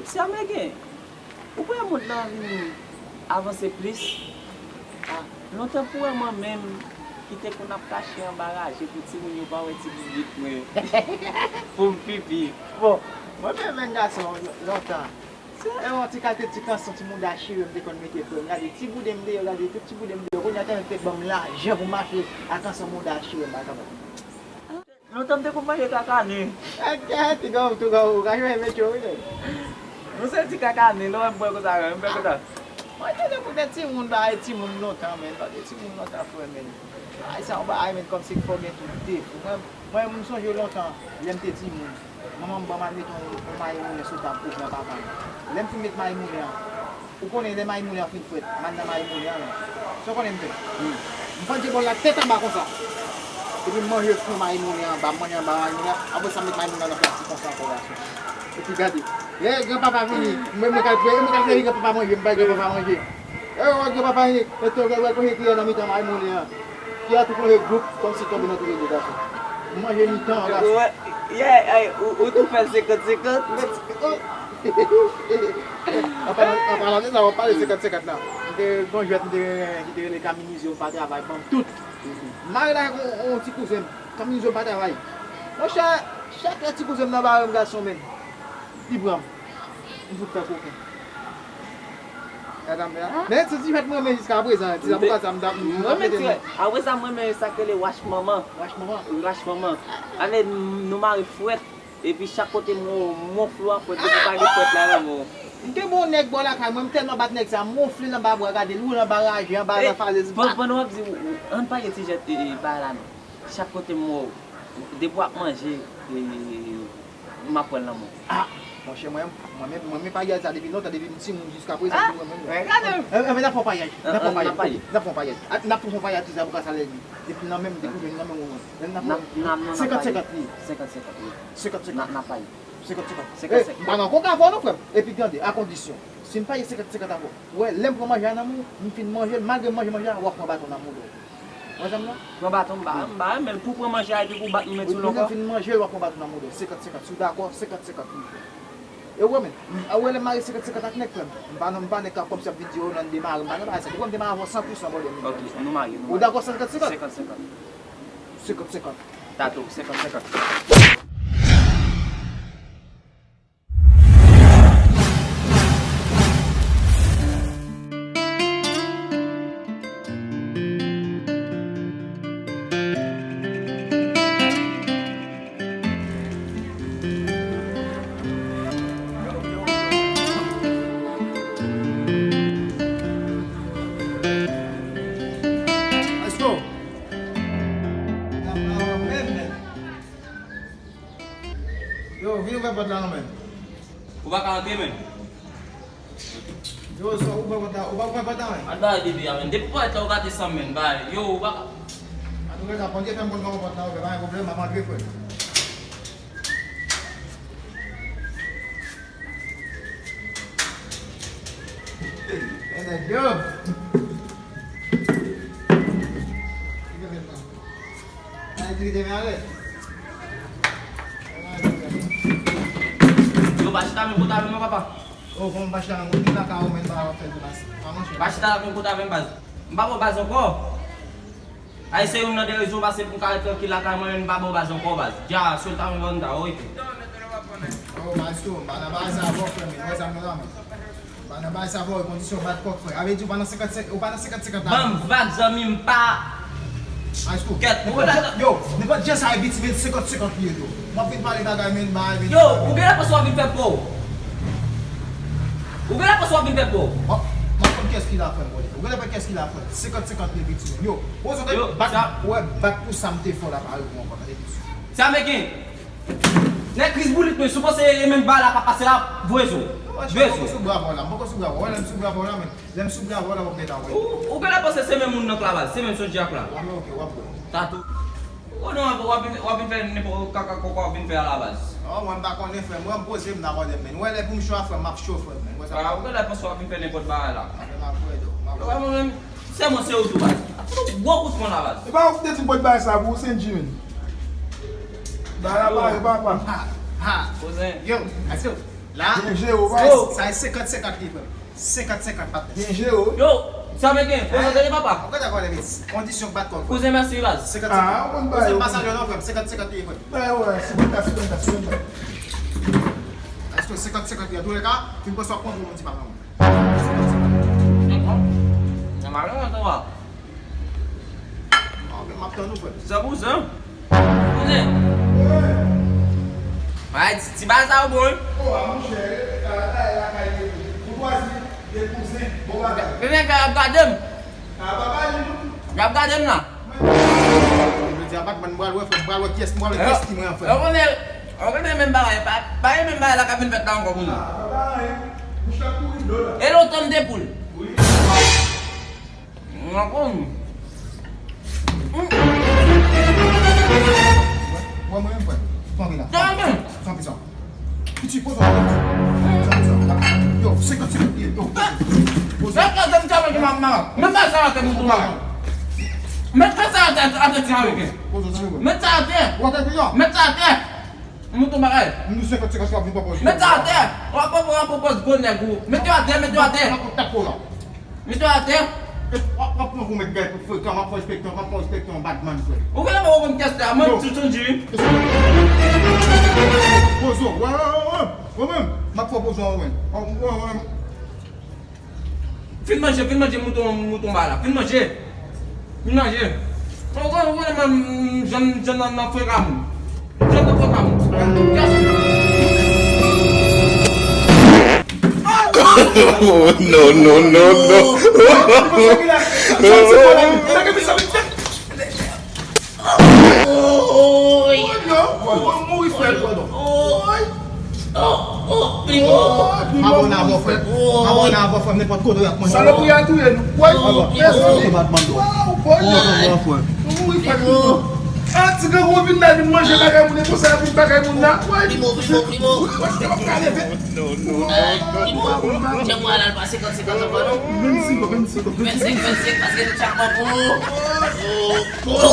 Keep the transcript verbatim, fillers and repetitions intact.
Ti Amèriken, ou kwè mond lan vin avanse plis? Ah, lontan pou wè mwen menm ki te konn ap kache anba raje pou timoun yo pa wè ti bibit mwen pou m pipi. Bon, mwen menm menm gason lontan. Se yon ti kalite ti kanson ti mouda chire m te konn mete frè m. Gade ti bouden m deyò, gade tout ti bouden m deyò. Kounye a tèlman te ban m lajan pou m achte a kanson mouda chire m pa kapab. Lontan m te konn manje kaka nen. Kèt, ti gòm, tou gòm, ou ka jwenn metye wi nèg. Nou se ti kaka nen, lè w wè m bwè konsa, m fè konsa. Mwen te depi te timoun, bagay timoun lontan, men, pa te timoun lontan, frè, men. Bagay sa, yon bagay, men, kòmsi fò gen tout defo. Mwen, mwen, m sonje lontan, lè m te timoun. Manman m ban m al met yon, yon mayi moulen sou tab pou gran papa m. Lè m fin met mayi moulen an, ou konnen lè mayi moulen an fin frèt, m al nan mayi moulen an lan. Sa w konnen m fè? M pandye bòl la tèt anba konsa. Epi m manje fon mayi moulen anba, m manje anba mayi moulen an. Apre sa, m met mayi moulen an nan plastik konsa ankò, gason. Epi gade. Lè gran papa vini, mwen, mwen kal, mwen kal fè gran papa manje, m bay gran papa manje. E wè, gran papa vini, e to, wè, wè, konje kiyè nan mitan mayi moulen an. Kiyè a tou plonje gloup, kòmsi tonbe nan tou lede, gason. M manje mitan an, gason. Yeah, ay, ou, ou tou fè l senkant senkant. An palan, an palan de sa, w ap pale senkant senkant la. M te gen yon jwèt m te renmen ki te rele Camille Museum pa travay, ban m tout. M mare la ak yon, yon ti kouzen m, Camille Museum pa travay. Monchè, chak lè ti kouzen m nan bare m gason menm, li pran m. M fout fè koken. Gade sa m fè a. Men se ti jwèt mwen renmen jiska prezan, ti zaboka sa m t ap, m t ap mete nan. Apre sa, mwen renmen sa k rele wach manman. Wach manman? Wach manman. Ale, nou mare frèt. Epi chak kote m wè w, m wonfle w an frèt, depi w pa gen frèt la nan men w. M te bon nèg bò lakay mwen, m tèlman bat nèg sa, m wonfle l anba bra, gade l woule anba raje, anba lafalèz. Pandan w ap di, ann pale ti jwèt, e, e, bagay la non. Chak kote m wè w, depi w ap manje, e, m ap wè l nan men w. Ah! Monchè, mwen, mwen menm, mwen menm payaj sa depi lontan, depi m timoun jiska prezan, m renmen l. Gade! Enben, n ap fè yon payaj, n ap fè yon payaj, n ap fè yon payaj. Ah, n ap fè yon payaj, ti zaboka sa lè li. Depi nan men m, depi w jwenn nan men w, n ap fè senkant senkant li ye. Senkant senkant li ye. Senkant senkant. N ap pale. Senkant senkant. Senkant senkant. Eh, m pa nan koka avè w non, frè m. Epi tande, a kondisyon, si m pa ye senkant senkant avè w, ou wè, lè m pran manje a nan men w, m fin manje l, malgre m manje manje a, w ap pran baton nan mouda w. Wè sa m la? Pran baton, m pa, m pa renmen l pou pran manje a epi pou bat m met sou lòkò. Wi, m fin manje l, w ap pran baton nan mouda w. Senkant senkant. Si w dakò, senkant senkant. E ou wè men, a wè lè m mare senkant senkant ak nèg, frè m. M pa nan, m pa nèg k ap kòmsi ap vin di yo nan demare, m pa nan bagay sa. Depi w wè m demare avè w san pou san, brother. Ok, nou mare, nou mare. Ou dakò senkant senkant? Senkant senkant. Senkant senkant. Tato, senkant senkant. Let's go. Yo, vin ouvè pòt la non, men. Ou pa ka antre, men. Yo, sa, ouvè pòt la, ou pa ouvè pòt la, men. Al bay bebe a, men. Depi pòt la, ou gate san, men. Bay, yo, ou pa ka. Antouka, Bondye fè m konn kòman pòt la ouvè, pa gen pwoblèm, m ap antre, frè. Hey, nèg yo. Ay, di li te men ale. Yo, pa chita men kote avè m non, papa. Oh, kòman pa chita men kote la, ka ou menm pa fè l pase. Pa manche. Pa chita la men kote avè m, baz. M pa bon baz ankò. Ay, se youn nan de rezon pase pou m ka ret trankil lakay mwen, m pa bon baz ankò, baz. Dja, sou l ta men banda, wi. Oh, maestro, m pa nan bagay sa avè w, frè, men. Wè sa m nan la, men. Pa nan bagay sa, bò, kondisyon bat kòk, frè. A vle di, ou pa nan senkant senkant, ou pa nan senkant senkant la. Ban m vag, zanmi, m pa. Maestro. Kèt, ou wè la. Yo, nenpòt jan sa ye piti, men senkant senkant li ye, yo. M ap vin pale bagay, men, bagay, men. Yo, ou genlè panse w ap vin fè po. Ou genlè panse w ap vin fè po. M ap, m ap konn kiyès ki la, frè m, brother. Ou genlè panse kiyès ki la, frè. Senkant senkant li ye, piti, men. Yo, ou wè, bat, ou wè, bat pou sa m te fè w la, pa rive ankò, tande, piti. Sa meken. Nèg Kris boulit men, si w panse e menm bagay la k ap pase la, voye zo. Voye zo. Mwen sou bravo la, mwen sou bravo. Wè, lè m sou bravo la, men lè m sou bravo la, w ap gentan wè. Ou, ou genlè panse se menm moun nan k la baz, se menm sòt jak la. A, men ok, w ap wè. Tato. Ou konnen w ap, w ap vin, w ap vin fè nenpòt kaka kòkò w ap vin fè a la baz. Oh, mwen m pa konnen frè m, mwen m poze m nan kòde m, men. Ou wè lè pou m cho a frè m, m ap cho frè m, men. Ou wè sa. Ah, ou genlè panse w ap vin fè nenpòt bagay la. A, men m ap wè, do. M ap wè. Ou wè mwen menm, Sèlman se ou tou baz. Ap fout ou gwo kout pwen la baz. E pa ou ki te di m pot bagay sa pou ou, Senji, men. Bagay la pare, papa. Ha, ha. Kouzen. Yo, let's go. La, gen jero, sa e, sa e senkant senkant li, frè. Senkant senkant, patnè. Gen jero. Yo, sa mwen gen? Konsantre li, papa. Ou konn dakò, lè kondisyon bat kò. Kouzen, mèsi, baz. Senkant senkant. Ah, ou konn bay yo. Kouzen, pa salye non, frè. Senkant senkant li, frè. Bay, wè, senkant, senkant, senkant. Èske senkant senkant li, an tou lè ka, fin pran sa w pran pou yon ti pa nan. Senkant senkant. Dakò. Nan malè, nan twa. Ah, men m ap tann ou, frè. San pou san. Kouzen. Ay, ti, ti bagay sa yo bon, wi. Oh, a monchè, rete ka la, la, la, ka ye. Koutwazi, de kouzen, bon bagay. Men nèg la ap gade m. A, pa pale, non. Y ap gade m la. Jodi a, Batman, m pral wè, frè, m pral wè kiyès, m pral wè kiyès ki mwen an, frè. Yo konnen, yo konnen menm bagay, pa, pa e menm bagay la k ap vin fèt la ankò, kouzen. A, pa pale. Bouch la kouri dlo la. E lontan m te pou l. Wi. Mwen konn. Wè mwen menm, frè. Kanpe la. Kanpe. Kanpe sa. Piti, poze w. Kanpe sa. Yo, senkant senkant ye. Yo, poze w. Poze w. Senkant senkant ye, m ap mal. Mwen pa sa atè, mwen tou mal. Mwen pa sa atè, atè ti avèk. Poze w, poze w. Mwen sa atè. Ou atè deja? Mwen sa atè. Mouton bagay. Nou senkant senkant sa ap vin pran pòz. Met yo atè. W ap pran, w ap pran pòz gwo nèg ou. Met yo atè, met yo atè. Met yo atè. W ap, w ap pran pou met gay pou frekan, m ap fè respektan, m ap fè respektan Batman, frè. Ou genlè pa konn kès la, mwen ti sonje. Pozo, wè, wè, wè, wè. Mwen menm, m ap fè pozo, wè. Wè, wè, wè. Fin manje, fin manje mouton, mouton ba la. Fin manje. Fin manje. Ou konnen, ou konnen mwen, jan, jan nan, nan frekan moun. Jan nan frekan moun. Yes. Oh, no, no, no, no. Oy! Oy! Oy! Oy! Primo! M abòne avè w, frè. M abòne avè w, frè. Nenpòt kote w ap manje. Salopri a touye nou. Woy! Primo! Primo! Primo! Primo! A, ti grangou vin la, vin manje bagay moun, e konsa y ap vin bagay moun la. Woy! Primo! Primo! Primo! Woy, se pa kale vit. Primo! Jan mwen al al pase kòm se kòm sa non? Vennsenk, vennsenk, vennsenk. Vennsenk, vennsenk, paske nou chak ban pou.